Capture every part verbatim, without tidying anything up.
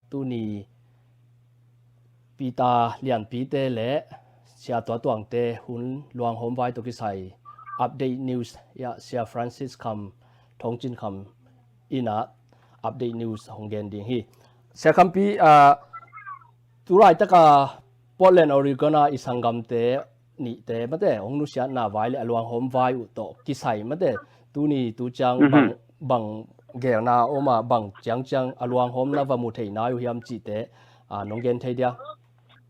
Tuni Peter Lianpi te le Sia Tua Tuang te hun luanghawm vai tawh kisai update news ah Sia Francis Kham, Thawng Cin Kham in ah update news hong gen ding hi. Sia Khampi, ah, tu laitaka Portland, Oregon a i sanggamte nihte mate hong nusiatna vai le a luanghawm vai uh tawh kisai mate, tuni tu ciang bang, bang gelna om a, bang ciangciang a luanghawmna va mu thei nai uh hiam cihte, ah, nong gen thei dia?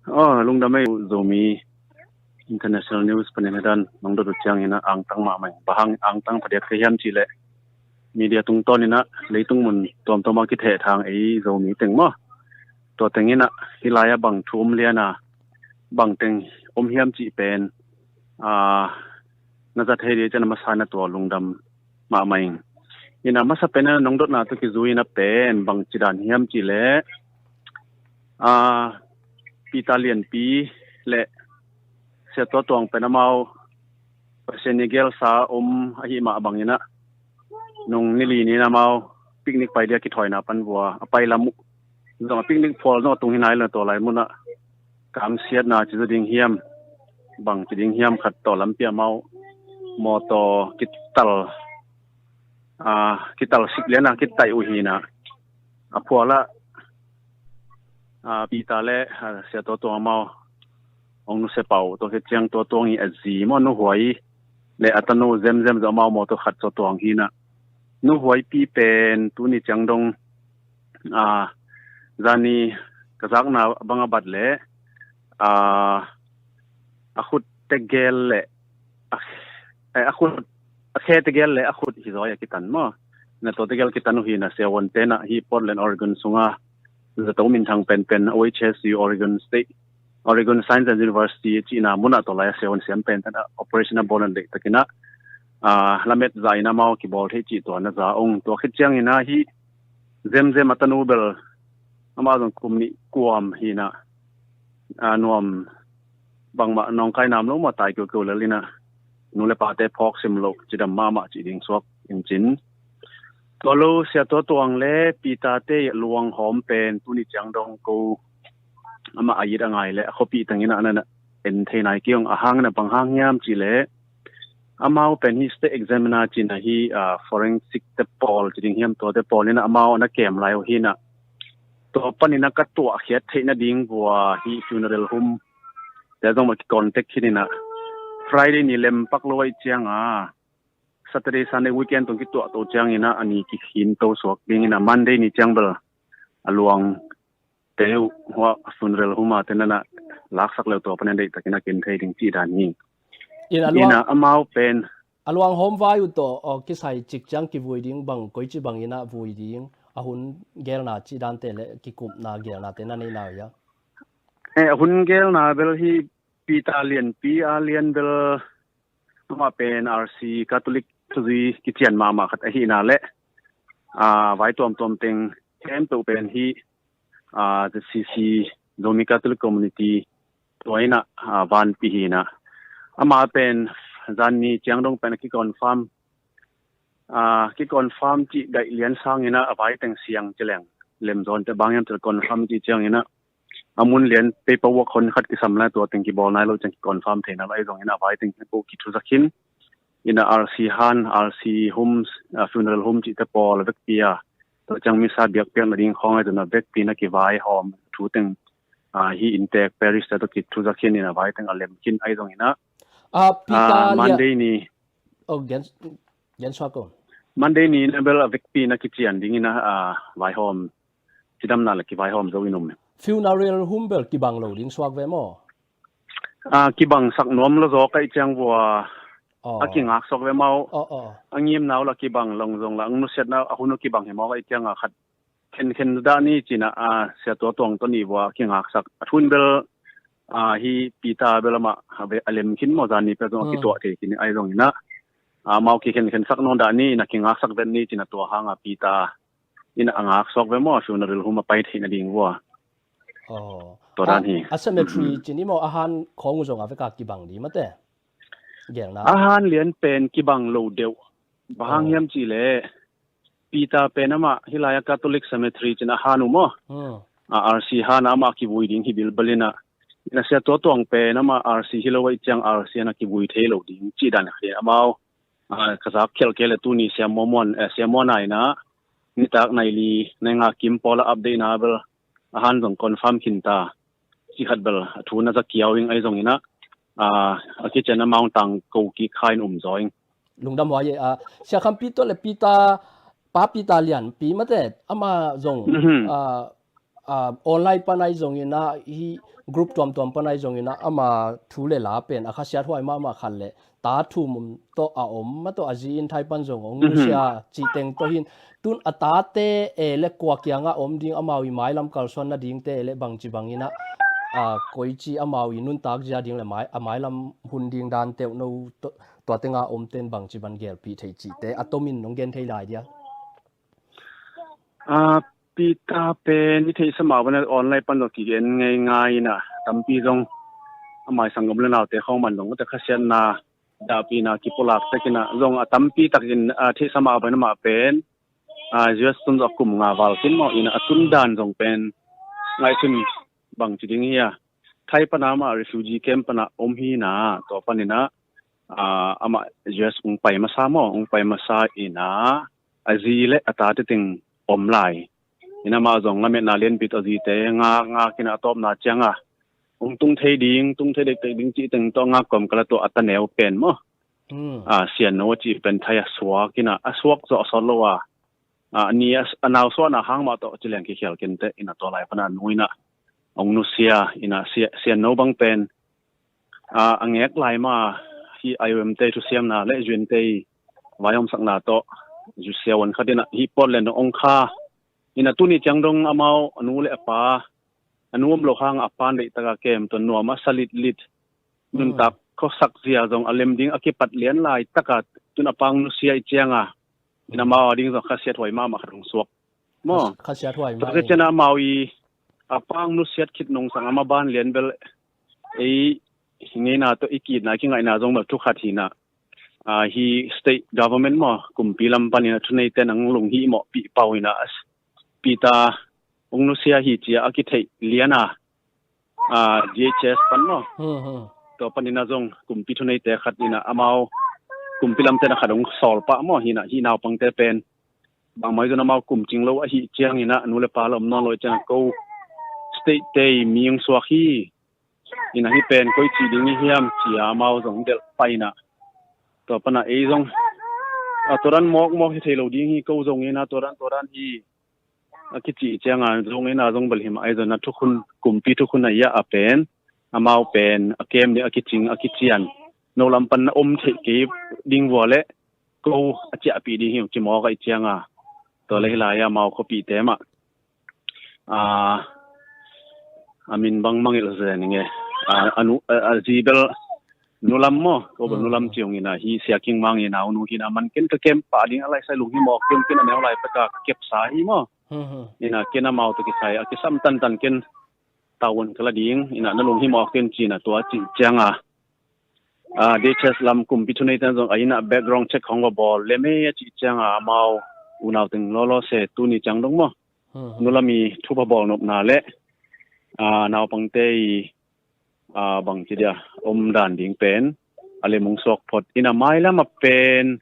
Aw, lungdam ei, Zomi International News panin hi dan nong dot uh ciangin ah angtang mahmah ing. Bang hang angtang phadiak thei hiam cih leh media tungtawnin ah leitung mun tuamtuam a kithehthang ei Zomi teng maw, tua tengin ah hih lai-ah bang thu om lian a, bang teng om hiam cih pen, aa, na za thei ding ciang a masa in ah tua lungdam mahmah ing. In ah masa pen ah nong dotna tawh kizui in ah pen bang ci dan hiam cih leh, aa, Peter Lianpi le Sia Tua Tuang pen amau Pasian i gelsa om ahih mah bangin ah nung ni li ni-in amau picnic pai dia kithawina pan vua a pai lam uh zong a picnic phual zong a tung hi nai lo, tua lai mun ah kamsiatna ci zaw ding hiam, bang ci ding hiam khat tawh lampi ah amau mawtaw kital, aa, kital sik lian a kitaih uh hi in ah a phual ah, aa, Peter le, aa, Sia Tua Tuang amau hong nusia pah uh. Tua khit ciang Tua Tuang i a zi maw, Nu Huai le a tanu Zemzem zong amau mawtaw khat zaw tuang hi in ah, Nu Huaipi pen tuni ciang dong, aa, zani ka zakna bang a bat leh, aa, a khut tegel le a, eh, a khut, a khe tegel le a khut hi zaw a kitan maw. Na tua tegel kitan uh hi in ah siavuante in ah hih Portland, Oregon sunga zato minthang penpen O H S U, Oregon State, Oregon Science and University cihna mun ah tua lai-ah siavuan siam penpen ah operation a bawl in ah deihtakin ah, aa, lamet zah in ah amau kibawl thei cih tua na za ung. Tua khit ciangin ah hih Zemzem a tanu bel amah zong kum nih kuam hi in ah, aa, nuam bangmah nawngkai nam lo maw, tai kiukiu lel in ah nu le pate phawk sim loh cidam mahmah cih ding suak in cin. Tua lo Sia Tua Tuang le Peter te luanghawm pen tuni ciang dong ko amah a it a ngai le a khuapih tengin ah na en thei nai kei ung. A hang in ah bang hang hiam cih leh amau pen hih state examiner ci in ah hih, aa, forensic te pawl ci ding hiam, tuate pawl in ah amau na kem lai uh hi in ah, tua panin ah ka tuahkhiat theih nading vua hih funeral home te zong mah kicontact khin in ah Friday ni lem pak lo ahih ciang a Saturday, Sunday weekend tung kituah to ciangin ah a ni kikhin to suak dingin ah Monday ni ciang bel a luangte uh hua funeral home a te in ah laksak leu tua panin deihtakin ah ken thei ding cih dan hi. In ah luang, in ah amau pen a luanghawm vai uh tawh, aw, kisai cik ciang kivui ding bang, koici bangin ah vui ding, a hun gelna cih dante le kikupna gelnate na neihna uh hiam? Eh, a hun gelna bel hih Peter Lianpi a lian bel amah pen R C Catholic thuzui kician mahmah khat ahihna le, aa, vai tuamtuam teng khempeuh pen hih, aa, Z C C, Zomi Catholic Community tua in ah, aa, vanpi hi in ah amah pen zan ni ciang dong pen a kiconfirm, aa, kiconfirm cih daih lian sangin ah a vai teng siang ci leng lemzawnte bang hiam ci leh confirm cih ciangin ah a mun lian paperwork hon khat kisam lai, tua teng kibawl nai lo ciang kiconfirm thei nai lo ahi zongin ah a vai teng ko kithuza khin in ah R C han, R C home, ah, funeral home cihte pawl a vekpi a, tua ciang misa biakpiak nading khawng ahi zongin ah vekpi in ah kivaihawm thu teng, ah, hih inntek parish te tawh kithuza khin in ah a vai teng a lem khin ahi zongin ah, ah, Peter, ah, Monday ni. Oh, gen, gen suak ko. Monday ni in ah bel a vekpi in ah kician dingin ah, ah, vaihawm cidamna le kivaihawm zo in um. Funeral home bel kibang lo ding suak ve maw? Ah, kibangsak nuam lo zaw ka hih ciang vua, aw, a kingaksak ve maw? Aw, aw. A ngimna uh la kibang lo zong la, a nusiatna a hun uh kibang hi maw ka hih ciang a khat khenkhen dah ni ci in ah, ah, Sia Tua Tuang tawh ni vua a kingaksak. A thu in bel, ah, hih Peter bel amah a ve, a lem khin maw, zan ni peuh zong a kituah thei khin ahi zongin ah, ah, amau kikhenkhensak nawn dah ni in ah kingaksak vet ni ci in ah tua hang a Peter in ah a ngaksak ve maw, funeral home a pai theih nading vua. Aw. Tua dan hi. A, a cemetery ci ni maw, a han khawng uh zong a veka kibang ding mate? Gelna. A han lian pen kibang lo deuh. Bang hang hiam cih leh Peter pen amah hih lai-ah Catholic cemetery ci in a han uh maw? Hmm. a, R C han a amah kivui ding hi bilbel inah, ina sia tua tuang pen amah R C hi lo ahih ciang R C han a kivui thei lo ding cih dan khat hi. Amau, a, ka zak khialh kei le tuni Sia Muan, eh, Sia Muan a inah nitak nai li nai nga kim pawl a update na bel a han zong confirm khin ta. Cih khat bel a thu na za kiau ing ahi zong inah, a, a kician amau tang ko kik kha in um zaw ing. Lungdam huai e, a, Sia Khampi tawh le Peter, Pa Peter Lianpi mate, ama zong, Mhm. a, a, online pan ahi zong inah, hi group tuamtuam pan ahi zong inah, ama thu le la pen a khasiat huai mahmah khat le ta thum tawh a om, ma tawh a zi in thai pan zong ong Mhm. nusia cih teng tawh hin, tun a tate e le kua kiangah om ding, amau i mailam kalsuan nadingte e le bangci bang inah, a, koici amau i nuntak zia ding le mai, a mailam hun ding dan teuh no tawh, tua tenga om ten bangci ban gelpih thei cihte a tomin nong gen thei lai dia? A, Peter pen i theihsa mah bana online pan zong kigen ngei ngai inah tampi zong a mai sanggam le naute khawng man zong te khasiatna dahpihna kipulak tek inah zong a tampi takin, a, theihsa mah bana mah pen, a, U S tun zong a kum nga val kin mawh inah a tun dan zong pen ngaihsun bangci ding hi a. Thai pana mah refugee camp pana om hi inah tua pan inah, a, amah U S ung pai masa maw, ung pai masa inah a zi le a tate teng om lai. Inah amah zong lametna lianpi tawh a zite ngak ngak inah a tawpna cianga ung tung thei ding, tung thei dekdek ding cih teng tawh ngak kawm kala tua a taneu pen maw. Hmm. A, Sian No a cih pen thai a suak inah a suak zawh a sawt lo a. A, ni a, a nau suahna hang mah tawh ci leng kikhial kente inah tua lai pana a nu inah ong nusia inah Sia, Sian No bang pen, a, a ngek lai ma hi I O M te thusiamna le U N te vaihawmsakna tawh zusia wan khat inah hi Portland ong kha inah tuni ciang dong amau a nu le a pa, a nu om lo hang a pan deih taka kem tuan nuam a sa litlit. Nuntak khuasak zia zong a lem ding a kipat lian lai taka tun a pang nusia i cianga inah amau a ding zong khasiat huai mahmah khat hong suak. Maw? Khas-, khasiat huai mah. Tua ciang amau i a pang nusiat khit nungsang ama ban lian bel ei ngeina tawh i kitna, i kingaihna zong bel thu khat hi inah. A, hi state government maw, kumpi lam pan inah thuneite nang lunghimawh pih pau inah Peter ung nusia hi cia a kitheih liana, a, D H S pan maw. Hmm, hmm. Tua pan inah zong kumpi thuneite khat inah amau kumpi lamte na khat ung sawl pah maw hi inah hi naupangte pen bangmah zong amau kum cing lo ahih ciang inah nu le pa la om nawn lo ciang ko state te mi ung suak hi. Inah hi pen koi cih ding i hiam cia amau zong delh pai inah. Tua pana ei zong, a, tua dan mawkmawk hi thei lo ding hi ko zong inah tua dan tua dan hi a kicih cianga zong inah zong bel hi mah ei zong na thukhun, kumpi thukhun a ia a pen amau pen a kem ding a kicing a kician no lam pan na om theih kei ding vua le ko a ciahpih ding hi ung ci mawk a i cianga. Tua le hi lai a amau khuapihte mah, a, a min bang mangilh zen inge. A, a nu, a, a zi bel nulam maw, ko bel nulam ci ung inah hi Sia King Mang inah unu hi inah man ken ka kem pah ding a laisai lunghimawh kem ken a neu lai peka ka kepsa hi maw. Hmm, hmm. Inah ken amau tawh kisai a kisam tantan ken tavuan ka la ding inah na lunghimawh ken ci inah tua cih cianga, a, D H S lam kumpi thuneite zong a inah background check hong va bawl lem e a cih cianga amau unau teng lawlaw se tuni ciang dong maw. Hmm, hmm. Nulam i thupha bawl nopna le, a, naupangte i, a, bangci dia om dan ding pen a lem ung suak phot inah mailam a pen,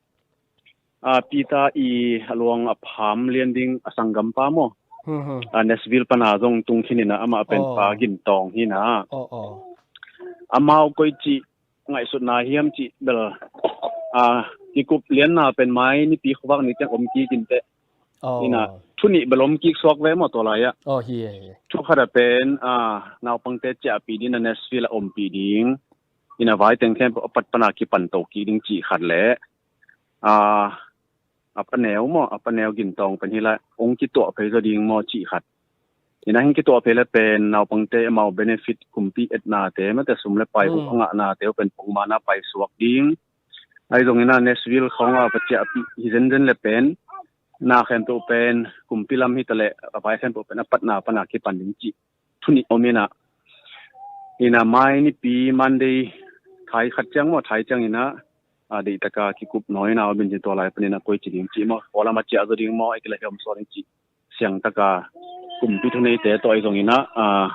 a, Peter i a luang a pham lian ding a sanggampa maw. Hmm, hmm. A, Nashville pana zong tung khin inah amah pen Pa Gintawng hi inah. Oh, oh. Amau koi cih ngaihsutna hiam cih bel, a, kikup lianna pen mai nipi khuavak ni ciang om kik inteh. Oh. Inah thu nih bel om kik suak ve maw tua lai ah. Oh, hi, hi. Thu khat a pen, a, naupangte ciahpih ding a Nashville a ompih ding. Inah vai teng khempeuh a pat pana kipan to kik ding cih khat le, a, a paneu maw, a paneu Gintawng pen hi lai ong kituah phei zaw ding maw cih khat. Inah hing kituah phei le pen naupangte amau benefit kumpi etnate mate sum le pai uh a ngahnate uh pen pongmana pai suak ding. Ahi zong inah Nashville khawng a va ciahpih hi zenzen le pen na khempeuh pen kumpi lam hi ta le a vai khempeuh pen a patna pana kipan ding cih thu nih om inah. Inah mai nipi Monday thai khat ciang maw, thai ciang inah, a, deih taka kikup nawi inah a bin ci tua lai pan inah koi ci ding cih maw, khualam a ciah zaw ding maw, a kila hiam suak ding cih siang taka kumpi thuneite tawh ahi zongin ah, ah,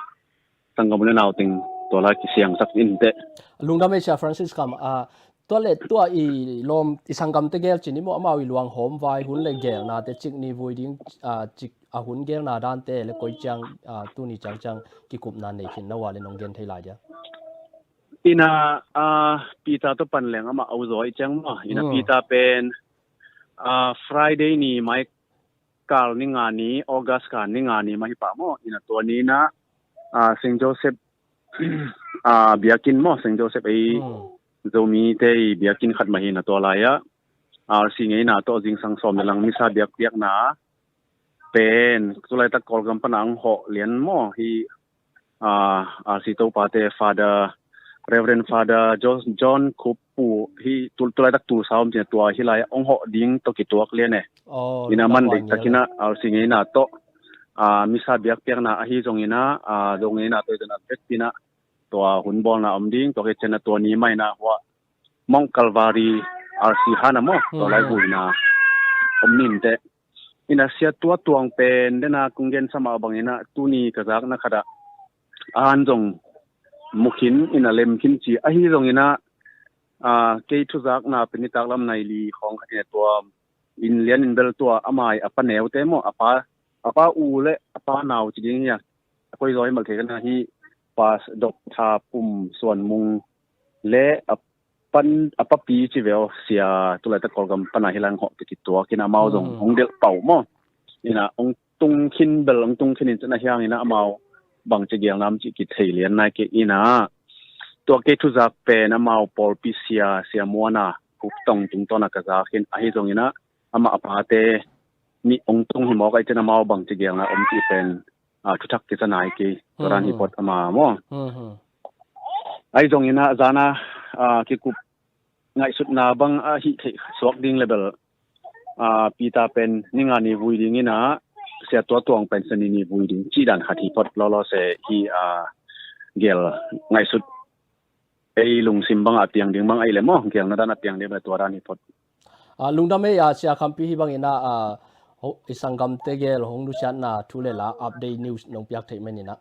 sanggam u le nau teng tua lai kisiangsak in teh. Lungdam ei Sia Francis Kham, ah, tua le tua i lawm i sanggamte gel cin i maw, amau i luanghawm vai hun le gelnate cik ni vui ding, ah, cik a hun gelna dante le koi ciang, ah, tuni ciangciang kikupna nei khin na ua le nong gen thei lai dia. Ina, ah, Peter tawh pan leng amah a uzaw i ciang maw. Ina, mm, Peter pen, ah, Friday ni mai kal ni nga ni, August kal ni nga ni mah hi pah maw. Ina tua ni na, ah, Saint Joseph, ah, biakinn maw, Saint Joseph ei, mm, Zomite i biakinn khat mah hi na tua lai-ah, ah, R C ngeina tawh zingsang sawm le lang misa biakpiakna pen tulaitak Kawlgam pana ang hawh lian maw hi, ah, R C topate Father, Reverend Father John, John Khup Pu hi, tu, tulaitak tu sa om tina tua hi lai ong hawh ding tawh kituak lian e. Oh, ina man deihtak ina R C ngeina tawh, ah, misa biakpiakna ahi zongina, ah, zo ngeina tawh i zon a vekpina tua hun bawlna om ding, tua hi cina tua ni maina hua Mount Calvary R C hana maw, tua lai vuina om nin teh. Ina Sia Tua Tuang pen dena kong gen sama bangina tuni ka zakna khata an zong mukhin ina lemkhin ci ahi zongina, ah, kei thuzakna pen nitak lam nai li khawng khat ina tua in lian in bel tua amai a pa neute maw, a pa, a pa u le a pa nau ci ding hi a, a koi zaw hi mal thei kana hi, Pas Dr. Pum Suan Mung le a pan, a papi ci veu Sia tulaitak Kawlgam pana hi lang hawh te kituak ina amau zong hong delh pau maw. Ina ong tung khin bel ong tung khin in cina hiang ina amau bang ci gel nam ci kithei lian nai ke ina. Tua kei thuzak pen amau pawlpi sia, Sia Muana Khup Tong tungtawna ka zak hin ahi zongina amah a pate nih ong tung hi mawk ai cina amau bang ci gelna om ci pen, ah, thuthak kisa nai kei. Tua dan hi phot ama maw. Ahi zongina zana, ah, kikup ngaihsutna bang a hih theih suak ding le bel, ah, Peter pen ni nga ni vui dingina Sia Tua Tuang pen sani ni vui ding ci dan khat hi phot lawlaw se hi, ah, gel ngaihsut ei lungsim bang a piang ding bang ei le maw, gelna dan a piang ding le tua dan hi phot. Ah, lungdam ei, ah, Sia Khampi hi bangina, ah, i sanggamte gel hong nusiatna thu le la update news nong piak theih menina.